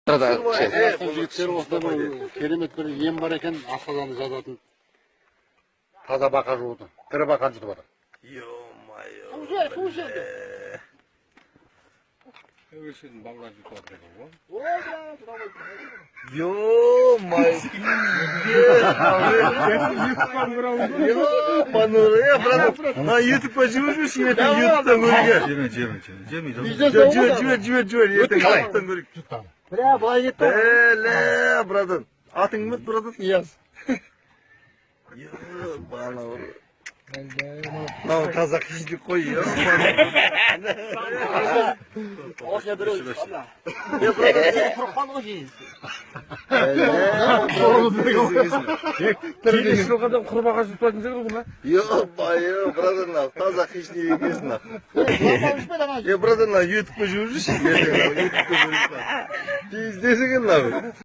Жігіттер, осындай бір керемет бір ем бар екен, асқазанды жазатын, таза бақа жууды, тірі бақаны жұтып жатыр. Ё-моё. Су ішеді. Балалар жұтып жатыр екен ғой. Ё-моё, пиздец. Ё-моё, брат, мына ютубқа жібермеші ертең, ютубтан көруге. Жеме, жеме, жеме, жеме. Жібер, жібер, жібер, жібер, ертең ютубтан көрейік. Бля, былай кетті. Бля, братан. Атың кім еді, братан? Нияз. Ебана. Мынау таза хищник қой, ебана. Осыға біреу. Е, братан, Құрып қалды ғой жейіз. Келесі жылға құрбақа жұтпайтын шығар ғой. Ё-моё, братан, мынау таза хищник екенсің, мынау. Ішпеді ана. Е, братан, мынау ютубқа жіберші ертең, мынау ютубқа жіберші. Пиздец екен мынау.